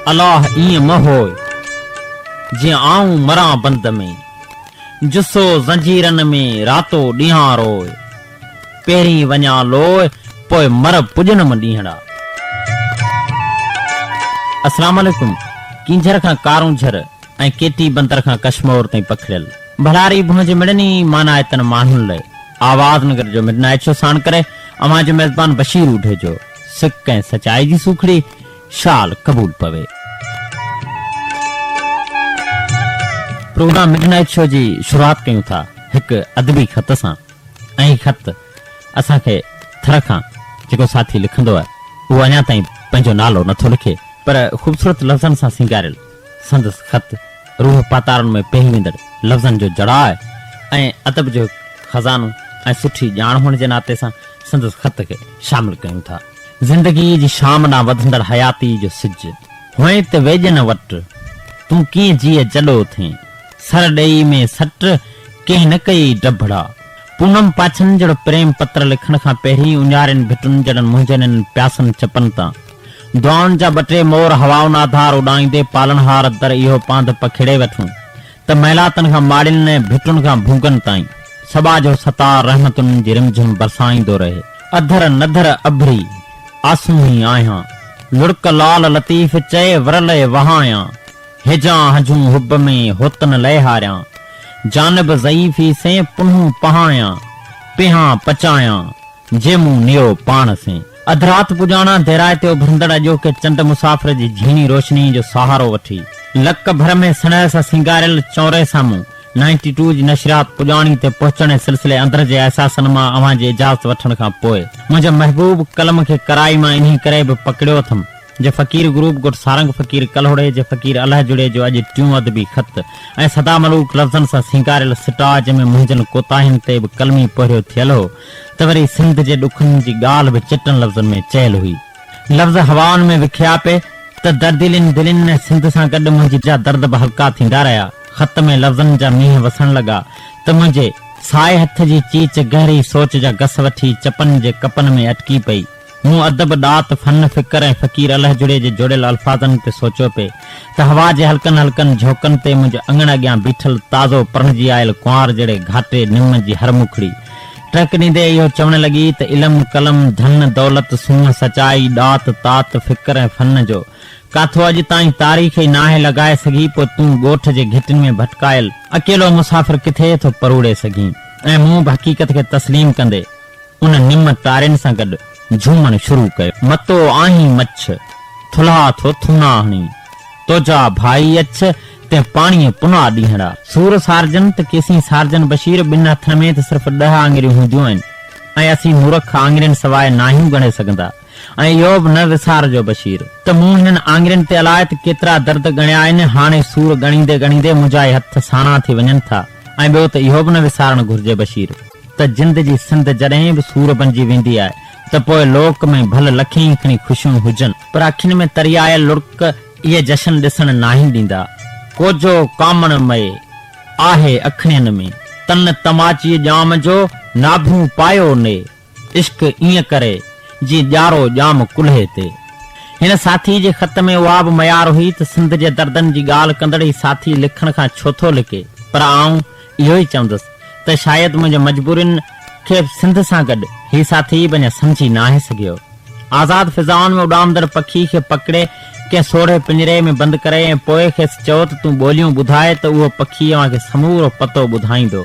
الله ائين م هوء، جيئن آئون مران بند ۾. جسو زنجيرن ۾، راتو ڏينهان روء. پهرين وڃان لوء، پوء مر پڄنم ڏينهڙا. اسلام عليڪم ڪينجهر کان ڪارونجهر ۽ ڪيٽي بندر کان ڪشمور تائين پکڙيل ڀلاري ڀونء جي مڙني مانائتن ماڻهن لئه آواز نگر جو مڊ نائيٽ شو ساڻ ڪري اوهان جو ميزبان بشير اوڍيجو سڪ ۽ سچائي جي سوکڙي شال قبول پوي. پروگرام مڊ نائيٽ شو جي شروعات ڪيون ٿا هڪ ادبي خط سان ۽ هي خط اسان کي ٿر کان جيڪو ساٿي لکندو آهي اهو اڃا تائين پنهنجو نالو نٿو لکي پر خوبصورت لفظن سان سينگاريل سندس خط روح پاتارن ۾ پيهي ويندڙ لفظن جو جڙاء ۽ ادب جو هڪ خزانو ۽ سٺي ڄاڻ هئڻ جي ناتي سان سندس خط کي شامل ڪيون ٿا. زندگيء جي شام ڏانهن وڌندڙ حياتيء جو سج. هئين ته ويڄن وٽ، تون ڪيئن جيء جڏو ٿئين. سر ڏيئي ۾ سٽ، ڪنهن نه ڪئي ڊڀڙا. پونم پاڇن جهڙو پريم پتر لکڻ کان پهرين اڃارين ڀٽن جهڙن منهنجن انهن پياسن چپن تان دعائن جا ٻه ٽي مور هوائن آڌار اڏائيندي پالڻهار در اهو پانڌ پکيڙي وٺون ته محلاتن کان ماڙين ۽ ڀٽن کان ڀونگن تائين سٻاجهو ستار رحمتن جي رمجهم برسائيندو رهي. اڌر نڌر اڀري آسونهي آهيان. لڙڪ لال لطيف چئي ورلي وهايان. هيجان هنجون حب ۾ هوتن لئه هاريان. جانب ضعيفي سين پنهون پهايان. پيهان پچايان. جي مون نيو پاڻ سين. اڌ رات پڄاڻان ديرائتي اڀرندڙ اڄوڪي چنڊ مسافر جي جهيڻي روشنيء جو سهارو وٺي، لڪ ڀر ۾ سڻهه سان سينگاريل چونري سامهون نائنٽي ٽو جي نشريات پڄاڻي تي پهچڻ ۽ سلسلي اندر جي احساسن مان اوهان جي اجازت وٺڻ کان پوء منهنجي محبوب قلم کي ڪرائي مان انهي ڪري به پڪڙيو اٿم جي فقير گروپ ڳوٺ سارنگ فقير ڪلهوڙي جي فقير الهه جڙي جو اڄ ٽيون ادبي خط ۽ سدا ملوڪ لفظن سان سينگاريل سٽاء جنهن ۾ منهنجن ڪوتاهين تي به قلمي پورهيو ٿيل هو ته وري سنڌ جي ڏکن جي ڳالهه به چٽن لفظن ۾ چيل هئي. لفظ هوائن ۾ وکريا پئي ته درديلين دلين ۽ سنڌ سان گڏ منهنجي جا درد به هلڪا ٿيندا رهيا. خط ۾ لفظن جا مينهن وسڻ لڳا ته منهنجي سائي هٿ جي چيچ گهري سوچ جا گس وٺي چپن جي ڪپن ۾ اٽڪي پئي. مون ادب، ڏات، فن، فڪر ۽ فقير الهه جڙي جي جوڙيل الفاظن تي سوچيو پئي ته هوا جي هلڪن هلڪن جهوڪن تي منهنجي اڱڻ اڳيان بيٺل تازو پرڻجي آيل ڪنوار جهڙي گهاٽي نم جي هر مکڙي ٽهڪ ڏيندي اهو چوڻ لڳي ته علم، قلم، ڌن، دولت، سونهن، سچائي، ڏات، تات، فڪر ۽ فن جو ڪاٿو اڄ تائين تاريخ ئي ناهي لڳائي سگهي پوء تون ڳوٺ جي گهٽين ۾ ڀٽڪايل اڪيلو مسافر ڪٿي ٿو پروڙي سگهين ۽ مون به حقيقت کي تسليم ڪندي ان نم ٽارين سان گڏ جهومڻ شروع ڪيو. متو آهين مڇ، ٿلها ٿو ٿونا هڻين، توجا ڀائي اڇ، تنهن پاڻيء پنا ڏينهڙا. سور سارجن ته ڪيسين سارجن بشير، ٻن هٿن ۾ ته صرف ڏهه آڱريون هونديون آهن ۽ اسين مورک آڱرين سواء ناهيون ڳڻي سگهندا ۽ اهو به نه وسارجو بشير، ته مون هنن آڱرين تي الاء ته ڪيترا درد ڳڻيا آهن، هاڻي سور ڳڻيندي ڳڻيندي منهنجا اهي هٿ ساڻا ٿي وڃن ٿا ۽ ٻيو ته اهو به نه وسارڻ گهرجي بشير. ته جند جي سنڌ جڏهن به سور بنجي ويندي آهي ته پوء لوڪ ۾ ڀل لکين کڻي خوشيون هجن، پر اکين ۾ تري آيل لڙڪ اهي جشن ڏسڻ ناهن ڏيندا. ڪوجهو ڪامڻ مئي، آهي اکڙين ۾. تن تماچيء ڄام جو، ناڀيون پايو ني. عشق ائين ڪري، جيئن ڄارو ڄام ڪلهي تي. هن ساٿيء جي خط ۾ اها به ميار هئي ته سنڌ جي دردن جي ڳالهه ڪندڙ هي ساٿي لکڻ کان ڇو ٿو لڪي، پر آئون اهو ئي چوندس ته شايد منهنجي مجبورين کي سنڌ سان گڏ هي ساٿي به اڃا سمجهي ناهي سگهيو. آزاد فضائن ۾ اڏامندڙ پکي کي پڪڙي ڪنهن سوڙهي پڃري ۾ بند ڪري ۽ پوء کيس چئو ته تون ٻوليون ٻڌاء ته اهو پکي اوهان کي سمورو پتو ٻڌائيندو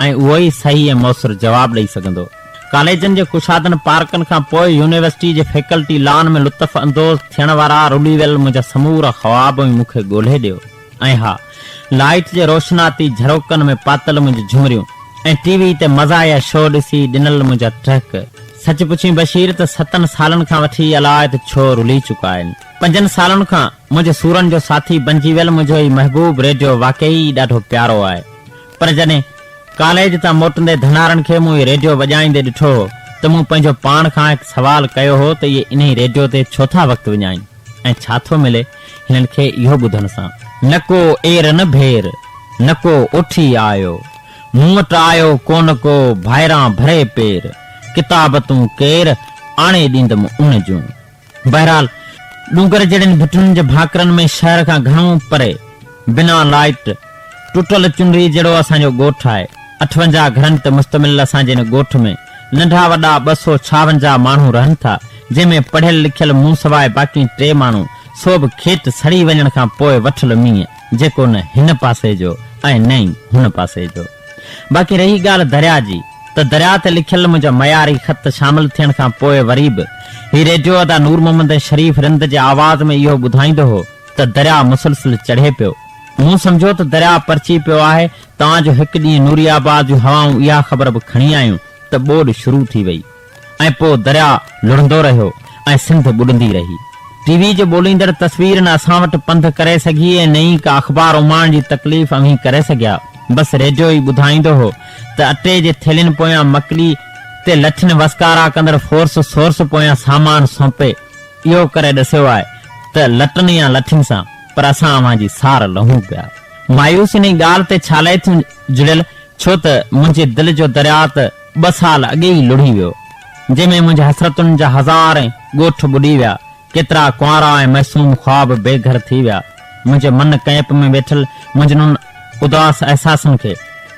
۽ اهو ئي صحيح ۽ موثر جواب ڏئي سگهندو. ڪاليجن جي ڪشادن پارڪن کان پوء يونيورسٽي جي فيڪلٽي لان ۾ لطف اندوز ٿيڻ وارا رلي ويل منهنجا سمورا خواب اوهين مون کي ڳولهي ڏيو. ۽ ها، لائيٽ جي روشناتي جهروڪن ۾ پاتل منهنجون جهمريون ۽ ٽي وي تي مزاحيه شو ڏسي ڏنل منهنجا ٽهڪ. سچ پڇين بشير ته ستن سالن کان وٺي الاء ته ڇو رلي چڪا آهن. پنجن سالن کان منهنجي سورن جو ساٿي بنجي ويل منهنجو هي محبوب ريڊيو واقعي ئي ڏاڍو پيارو آهي. پر جڏهن ڪاليج تان موٽندي ڌنارن کي مون هي ريڊيو وڄائيندي ڏٺو هو ته مون پنهنجو پاڻ کان هڪ سوال ڪيو هو ته اهي انهي ريڊيو تي ڇو ٿا وقت وڃائين ۽ ڇا ٿو ملي هنن کي اهو ٻڌڻ سان. نه ڪو اير نه ڀير، نه ڪو اوٺي آيو، مون وٽ آيو ڪونه ڪو ڀائران ڀري پير، ڪتابتون ڪير، آڻي ڏيندم ان جون. بهرحال ڏونگر جهڙين ڀٽن جي ڀاڪرن ۾ شهر کان گهڻو پري، بنا لائيٽ، ٽٽل چنري جهڙو اسان جو ڳوٺ آهي. 58 گهرن تي مشتمل اسان جي هن ڳوٺ ۾ ننڍا وڏا 256 ماڻهو رهن ٿا، جنهن ۾ پڙهيل لکيل مون سواء باقي ٽي ماڻهو، سو به کيٽ سڙي وڃڻ کان پوء وٺل مينهن، جيڪو نه هن پاسي جو ۽ نه ئي هن پاسي جو. باقي رهي ڳالهه دريا جي ته دريا تي لکيل منهنجا معياري خط شامل ٿيڻ کان پوء وري به هي ريڊيو ادا نور محمد ۽ شريف رند جي آواز ۾ اهو ٻڌائيندو هو ته دريا مسلسل چڙهي پيو. مون سمجهيو ته دريا پرچي پيو آهي تان جو هڪ ڏينهن نوري آباد جون هوائون اها خبر به کڻي آيون ته ٻوڏ شروع ٿي وئي. ۽ پوء درياء لڙهندو رهيو ۽ سنڌ ٻڏندي رهي. ٽي وي جي ٻوليندڙ تصوير نه اسان وٽ پنڌ ڪري سگهي ۽ نه ئي ڪا اخبار اماڻڻ جي تڪليف اوهين ڪري سگهيا. بس ريڊيو ئي ٻڌائيندو هو ته اٽي جي ٿيلهين پويان مڪلي تي لٺين وسڪارا ڪندڙ فورس سورس پويان سامان سونپي اهو ڪري ڏسيو آهي ته لٽن يا لٺين سان پر اسان اوهان جي سار لهون پيا. مايوس انهي ڳالهه تي ڇالئي ٿيون جڙيل ڇو ته منهنجي دل جو درياء ته ٻه سال اڳي ئي لڙهي ويو، جنهن ۾ منهنجي حسرتن جا هزارين ڳوٺ ٻڏي ويا، ڪيترا ڪنوارا ۽ معصوم خواب بي گهر ٿي ويا. منهنجي من ڪئمپ ۾ ويٺل منهنجن انهن اداس احساسن کي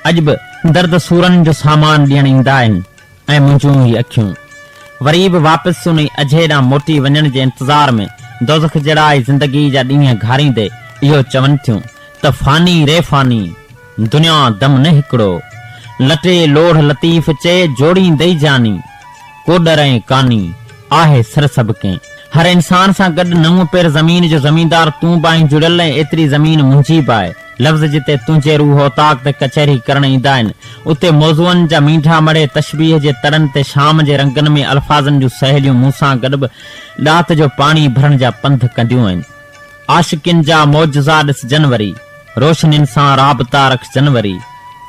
اڄ به درد سورن جو سامان ڏيڻ ايندا آهن ۽ منهنجون هي اکيون وري به واپس انهي اجهي ڏانهن موٽي وڃڻ جي انتظار ۾ دوزخ جهڙائي زندگي جا ڏينهن گهاريندي اهو چون ٿيون ته فاني ري فاني! دنيا دم نه هڪڙو. لٽي لوڙهه لطيف چئي، جوڙيندئي جاني. ڪوڏر ۽ ڪاني، آهي سر سڀ ڪنهن. هر انسان سان گڏ نون پير زمين جو زميندار تون به آهين جڙيل ۽ ايتري زمين منهنجي به آهي. لفظ جتي تنهنجي روح اوطاق تي ڪچهري ڪرڻ ايندا آهن، اتي موضوعن جا مينڍا مڙهي تشبيهه جي تڙن تي شام جي رنگن ۾ الفاظن جون سهيليون مون سان گڏ به ڏات جو پاڻي ڀرڻ جا پنڌ ڪنديون آهن. عاشقين جا معجزا ڏسجن وري، روشنين سان رابطا رکجن وري،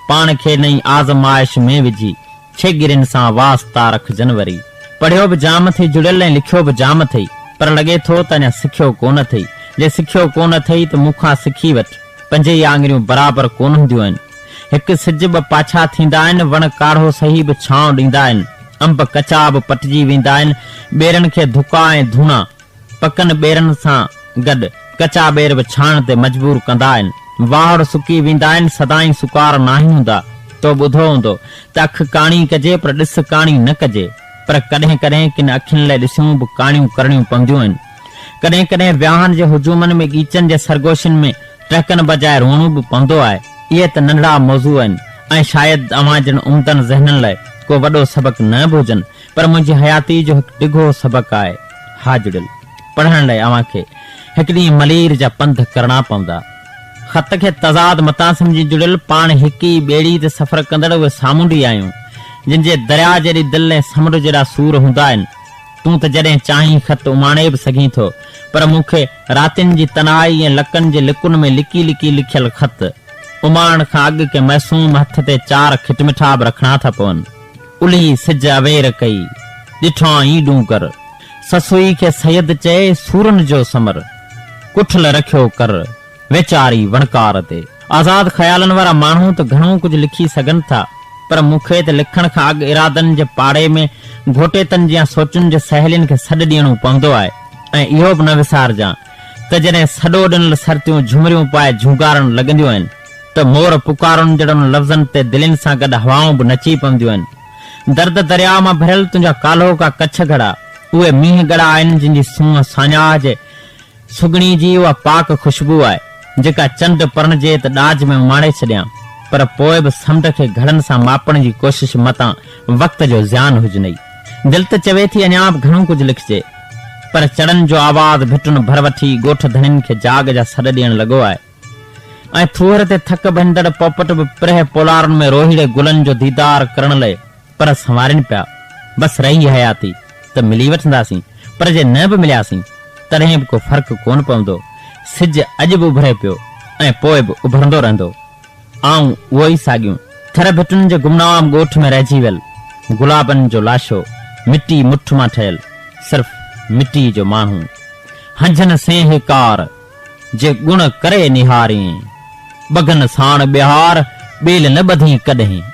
پاڻ کي نئين آزمائش ۾ وجهي، ڇيڳرين سان واسطا رکجن وري. پڙهيو به جام اٿئي جڙيل ۽ لکيو به جام اٿئي، پر لڳي ٿو ته اڃا سکيو ڪونه اٿئي. جي سکيو ڪونه اٿئي ته مون کان سکي وٺ. پنجئي آڱريون برابر ڪونه هونديون آهن. هڪ سج ٻه پاڇا ٿيندا آهن، وڻ ڪاڙهو سهي به ڇانو ڏيندا آهن، انب ڪچا به پٽجي ويندا آهن، ٻيرن کي ڌڪا ۽ ڌوڻا، پڪن ٻيرن سان گڏ ڪچا ٻير به ڇاڻڻ تي مجبور ڪندا آهن. واهڙ سڪي ويندا آهن، سدائين سڪار ناهن هوندا. تو ٻڌو هوندو ته اک ڪاڻي ڪجي پر ڏس ڪاڻي نه ڪجي. پر ڪڏهن ڪڏهن ڪن اکين لئه ڏسيون به ڪاڻيون ڪرڻيون پونديون آهن. ڪڏهن ڪڏهن وياهن جي هجومن ۾ ڳيچن جي سرگوشين ۾ ٽهڪن بجاء روئڻو به پوندو آهي. اهي ته ننڍڙا موضوع آهن ۽ شايد اوهان جهڙن عمدن ذهنن لئه ڪو وڏو سبق نه به هجن پر منهنجي حياتيء جو هڪ ڊگهو سبق آهي. ها جڙيل، پڙهڻ لئه اوهان کي هڪ ڏينهن ملير جا پنڌ ڪرڻا پوندا. خط کي تضاد متان سمجهين جڙيل، پاڻ هڪ ئي ٻيڙي تي سفر ڪندڙ اهي سامونڊي آهيون، جن جي درياء جيڏي دل ۽ سمنڊ جيڏا سور هوندا آهن. تون ته جڏهن چاهين خط اماڻي به سگهين ٿو، پر مون کي راتين جي تنهائي ۽ لڪن جي لڪن ۾ لڪي لڪي لکيل خط اماڻڻ کان اڳ ڪنهن معصوم هٿ تي چار کٽمٺا به رکڻا ٿا پون. الهي سج اوير ڪئي، ڏٺائين ڏونگر. سسئي کي سيد چئي، سورن جو ثمر. ڪٺل رکيو ڪر، ويچاري وڻڪار تي. آزاد خيالن وارا ماڻهو ته گهڻو ڪجهه لکي سگهن ٿا، پر مون کي ته لکڻ کان اڳ ارادن جي پاڙي ۾ گهوٽيتن جيان سوچن جي سهيلين کي سڏ ڏيڻو پوندو آهي ۽ اهو به نه وسارجان ته جڏهن سڏو ڏنل سرتيون جهومريون پائي جهونگارڻ لڳنديون آهن، ته مور پڪارن جهڙن لفظن تي دلين سان گڏ هوائون به نچي پونديون آهن. درد درياء مان ڀريل تنهنجا ڪالهوڪا ڪڇ گهڙا، اهي مينهن ڳڙا آهن جن جي سونهن ساڃاهه جي سگهڻي جي اها پاڪ خوشبو آهي، جيڪا چنڊ پرڻجي ته ڏاج ۾ اماڻي ڇڏيان، پر پوء به سمنڊ کي گهڙن سان ماپڻ جي ڪوشش متان وقت جو زيان هجنئي. دل ته چوي ٿي اڃا به گهڻو ڪجهه لکجي، پر چڙن جو آواز ڀٽن ڀر وٺي ڳوٺ ڌڻين کي جاڳ جا سڏ ڏيڻ لڳو آهي. ۽ ٿوهر تي ٿڪ ڀڃندڙ پوپٽ به پرهه پولارن ۾ روهيڙي گلن جو ديدار ڪرڻ لئه پر سنوارين پيا. بس رهي حياتي ته ملي وٺنداسين، پر جي نه به ملياسين تڏهن به ڪو فرق ڪونه پوندو. سج اڄ به اڀري پيو ۽ پوء به اڀرندو رهندو. آئون اهو ئي ساڳيون ٿر ڀٽن جي گمنام ڳوٺ ۾ رهجي ويل گلابن جو لاشو، مٽي مٺ مان ٺهيل صرف مٽي جو ماڻهو. هنجهن سين هيڪار. جي ڳڻ ڪري نهارين، ٻگهن ساڻ ٻهار، ٻيل نه ٻڌين ڪڏهين.